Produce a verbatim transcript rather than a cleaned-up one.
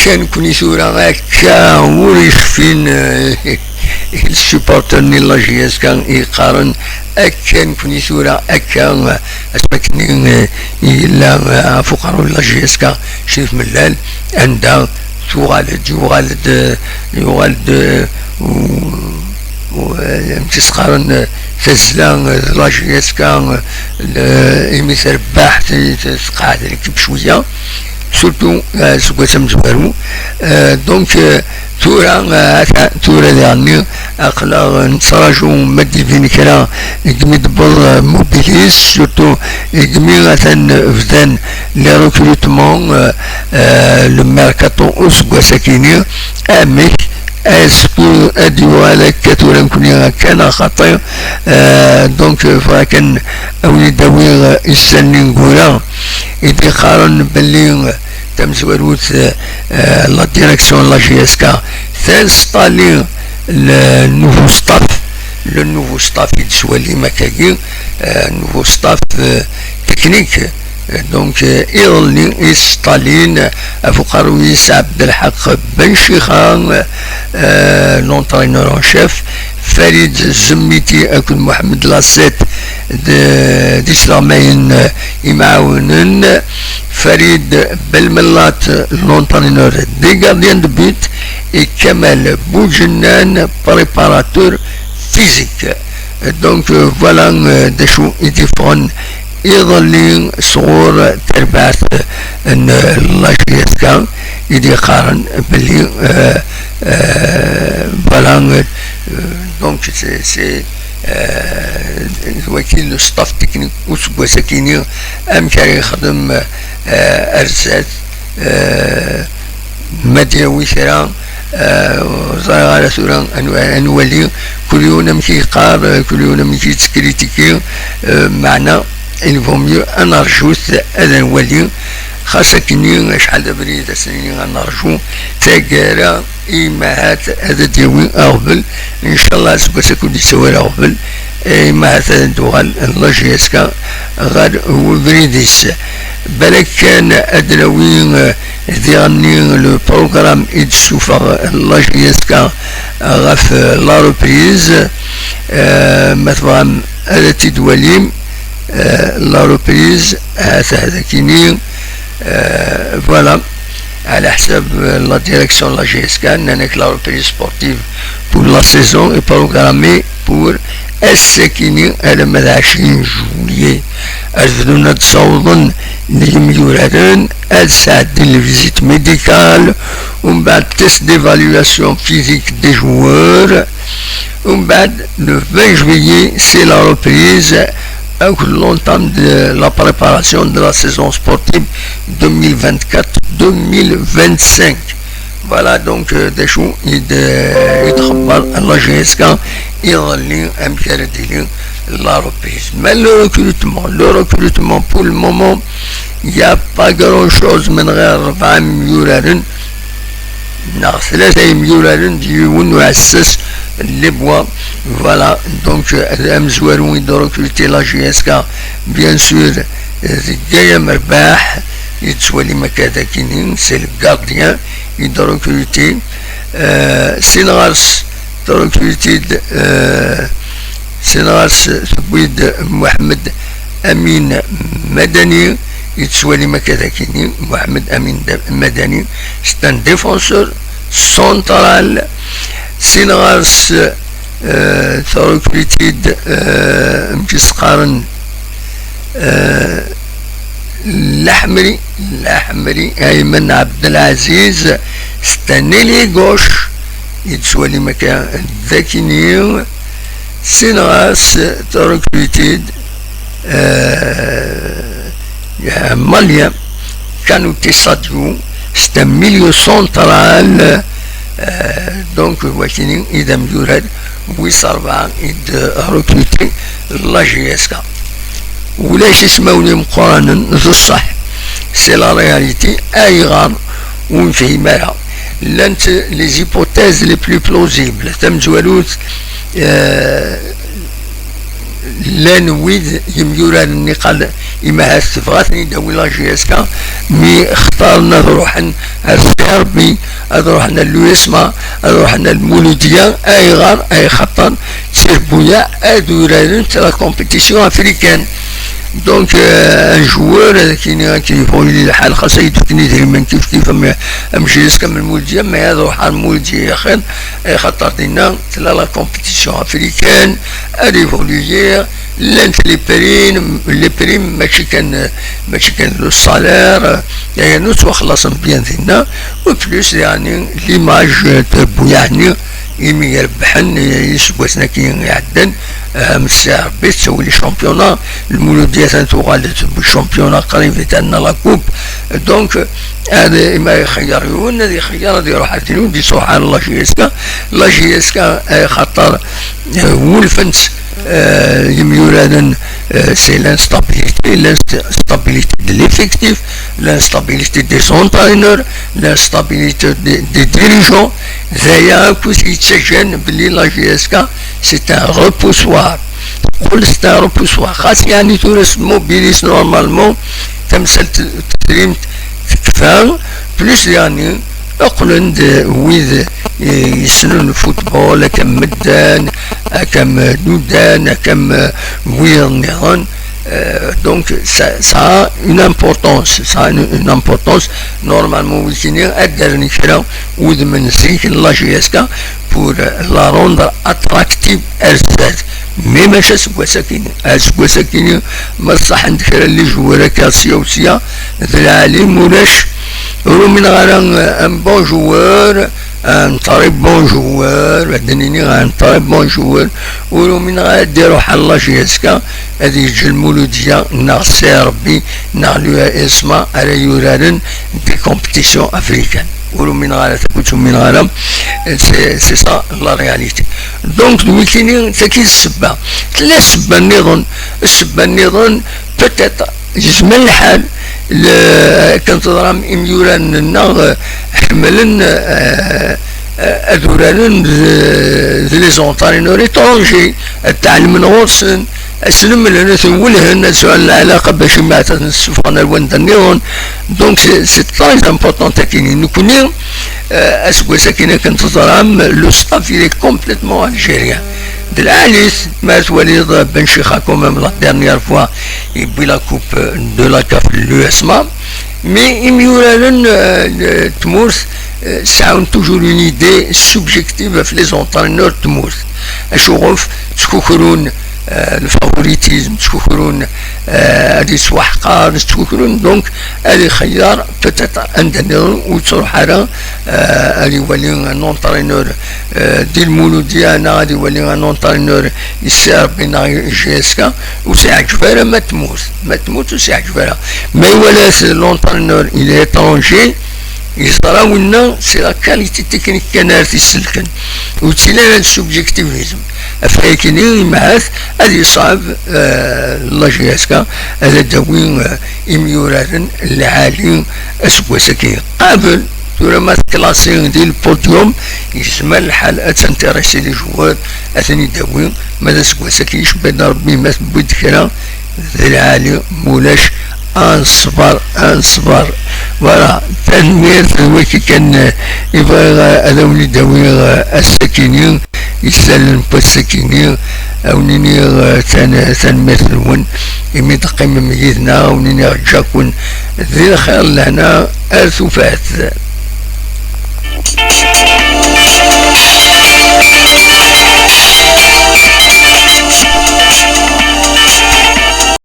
Akka nekkni tura, akka ur yecfin, eh, les supporters n la J S K i yeqqaren, akka nekkni tura, akka, eh, asmi akken, eh, yella, eh, ɣef uqerru n la J S K Crif Mellal, anda tuɣal-d, yuɣal-d, eh, yuɣal-d, eh, u-, u-, eh, amek i s-qqaren, eh, tazzla, eh, d la J S K, eh, le-, imi terbeḥ, t-, t-, tqeɛɛed l'équipe cwiya, surtout, eh, seg wass amezwaru. Eh, donc, eh, tura, eh, ata, tura diɣenni, aql-aɣ nettraǧu ma d-ibin kra deg mi d-tewweḍ, eh, Mobilis, surtout deg mi atan bdan les recrutements, eh, eh, le mercato useggas-akini, amek est-ce que ad yuɣal akka tura nekkni akka neɣ xaṭi? Eh, donc, eh, bɣiɣ kan ad wen-id-awiɣ, eh, isali n wura i d-iqqaren belli, eh, tamezwarut, eh, eh, la direction n la J S K tenstalli le nouveau staff, le nouveau staff i d-tettwalim akkagi, eh, nouveau staff, eh, technique. Donc, euh, iḍelli i s-sṭalin ɣef uqerruy-is Abdelhaq Ben Chicha, euh, l'entraîneur en chef, Farid Zemmiti akked Mohamed Lasset d, d isleɣmayen, euh, imɛawnen, Farid Belmellat, l'entraîneur des gardiens de but, et Kamal Boujennan, préparateur physique. Donc, euh, voilà, euh, d acu i d-yeffɣen iḍelli sɣur terbaɛt n la J S K i d-yeqqaren belli, euh, euh, voilà, euh, donc c'est, c'est, euh, waki le staff technique useggas-akini, amek ara yexdem, euh, ar zdat, euh, ma d-yawi kra, euh, ur ẓriɣ ara tura, ad nwa-, ad nwali kul yiwen amek i yeqqar, euh, kul yiwen amek i yettkritiki, euh, meɛna il vaut mieux ad nerjut ad nwali, xas akkenni acḥal d abrid ad s-nini ad nerju, taggara i mahat ad d-yawi aɣbel, incallah aseggas akk ur d-yettawi ara aɣbel, i mahat ad d-tuɣal la J S K ɣer ubrid-is. Balak kan ad d-nawi, euh, diɣenni le programme i d-tessufeɣ la J S K ɣef, euh, la reprise, euh, ma tebɣam ad t-id-twalim, euh, la reprise, euh, ahat akini, euh, voilà, ɛla ḥsab, euh, la direction n la J S K, nnan-ak la reprise sportive pour la saison est programmée pour ass-akini alamma d ɛecrin juillet. Ad bdun ad d-ssawḍen yimyuraren, ad sɛeddin les visites médicales, umbeɛd test d'évaluation physique des joueurs, umbeɛd le vingt juillet c'est la reprise avec l'entame de la préparation de la saison sportive deux mille vingt-quatre deux mille vingt-cinq. Voilà, donc, euh, d acu i d, euh, i d-txebber la J S K iḍelli, amek ara d-tili la reprise. Mais le recrutement, le recrutement, pour le moment, il y a pas grand chose, min ɣir rebɛa imyuraren, neɣ tlata imyuraren d yiwen uɛessas n les Bois. Voilà, donc, euh, amezwaru i d-recruter la J S K, bien sûr, euh, deg Aya Merbaḥ, i d-tettwalim akka d akini, c'est le gardien i d-recruter. Euh, sin ɣer-s, trecruter-d, euh, sin ɣer-s tewwi-d Mohamed Amin Madani, i d-tettwalim akka d akini, Mohamed Amin Da-, Madani, c'est un défenseur central. Sin ɣer-s, euh, trecruter-d, euh, amek i s-qqaren, euh, Laḥmeri, Laḥmeri, Ayman Abdelaziz, c'est un ailier gauche, i d-tettwalim akka d akini, sin ɣer-s trecruter-d, euh, un Malien, Kanouté Sadio, c'est un milieu central, euh, donc, wakini, i d amyurar wis rebɛa i d-recruter la J S K. Ulac ismawen imeqqranen, d ṣṣeḥ. C'est la réalité. Ayɣer ur nefhim ara? Llant les hypothèses les plus plausibles. Tamezwarut, euh, llan wid yemyuraren niqal Imahat tebɣa ad ten-id-tawi la J S K, mi xtaren ad ruḥen ar C R B, ad ruḥen ar l'U S M A, ad ruḥen ar Lmuludya. Ayɣer? Ay xaṭer ttirbuya ad urarent la compétition africaine. Donc, euh, un joueur, euh, ad ak-yini akken yebɣu yili lḥal, xas ad yefken idrimen kif kif am, am J S K am Lmuludya, mais ad ruḥ ar Lmuludya axir, ay xaṭer dinna tella la compétition africaine, ad évoluer, llant les primes, les primes mačči kan, mačči kan le salaire, yernu ttwaxlaṣen bien dinna, u plus, yeɛni, l'image de Buyani, imi rebḥen iseggasen-agi iɛeddan, am C R B tettawi les championnats, Lmuludya atan tuɣal-d championnat qrib, terna la coupe. Donc, ad, ima ixeyyar yiwen, ad ixeyyar ad iruḥ ar din, ur d-ittruḥ ara la J S K. La J S K, eh, xaṭer, eh, wulfen-tt, eh, yemyuraren, eh, c'est l'instabilité, l'instabilité de l'effectif, l'instabilité des entraîneurs, l'instabilité des, des dirigeants. D aya akk i yettaǧǧan belli la J S K c'est un repoussoir. Teqqel c'est un repoussoir. Xas yeɛni tura s mobilis normalement, tamsalt tetrimt tekfa, plus yeɛni qqlen-d wid, eh, yessnen football, akka am Meddan, akka am Nudan, akka am, eh, wiyaḍ nniḍen. Euh, donc, ça, ça a une importance, ça a une, une importance. Normalement, wikini ad d-rren kra udem n zik n la J S K pour, euh, la rendre attractive ar zdat. Mais maca seg wass-akini, ar seg wass-akini, ma ṣaḥen-d kra n les joueurs akka sya u sya, d lɛali, mulac, ur umineɣ ara, euh, un bon joueur, un très bon joueur, ad d-nini un très bon joueur, ur umineɣ ara ad d-iruḥ ar la J S K, ad yeǧǧ Lmuludya neɣ C R B neɣ l'U S M A ara yuraren des compétitions africaines. Ur umineɣ ara, ur umineɣ ara. C'est, c'est ça la réalité. Donc, d wikini, tagi d ssebba. Tella ssebba nniḍen, ssebba nniḍen, peut-être, yezmer lḥal, le-, akken teẓram, imyuran-nneɣ, eh, ḥemmlen, eh, eh, ad uraren d, d les entraîneurs étrangers, ad tɛelmen ɣur-sen, ad slemlen, ad ten-welhen, ad sɛun lɛalaqa bac imaɛta ad ten-ssufɣen ar wanda nniḍen. Donc, c'est, c'est très important akini. Nekni, eh, aseggas akini akken teẓram, le staff, il est complètement algérien. D lɛali-t, ma twaliḍ, eh, Ben Chikha, quand même, la dernière fois, yewwi la coupe, eh, de la CAF, l'U S M A. Mais imyuraren, eh, n tmurt, eh, sɛun toujours une idée subjective ɣef les entraîneurs n tmurt. Acuɣef? Ttkukrun, eh, le favoritisme, ttkukrun, eh, ad yettwaḥqar, ttkukrun, donc ad ixeyyar peut-être anda nniḍen ur yettruḥ ara, eh, ad iwali un entraîneur, eh, di Lmuludya, neɣ ad iwali un entraîneur i C R B neɣ i J S K, ur s-iɛǧeb ara ma tmurt, ma tmurt ur s-iɛǧeb ara. Ma iwala-t l'entraîneur, il est étranger, yeẓra winna, c'est la qualité technique kan ara t-isellken. Ur ttili ara d subjectivisme. Ɣef wayagi-nni, imahat ad yeṣɛeb, eh, la J S K ad d-tawi, eh, imyuraren lɛali aseggas-agi. Qabel, tura ma tklasi di le podium, yezmer lḥal ad tintéressi les joueurs, ad ten-id-tawi, ma d aseggas-agi yecba-d Rebbi, ma tewwi-d kra, d lɛali, mulac, ad neṣber, ad neṣber. Voilà, tanemmirt d wagi kan, eh, i bɣiɣ, eh, ad awen-id-awiɣ, eh, ass-akini, isallen n wass-akini, ad wen-iniɣ, eh, tan-, tanemmirt-nwen, imi d-teqqimem yid-neɣ, ad wen-iniɣ ǧǧa-ken di lxir, lehna, ar tufat.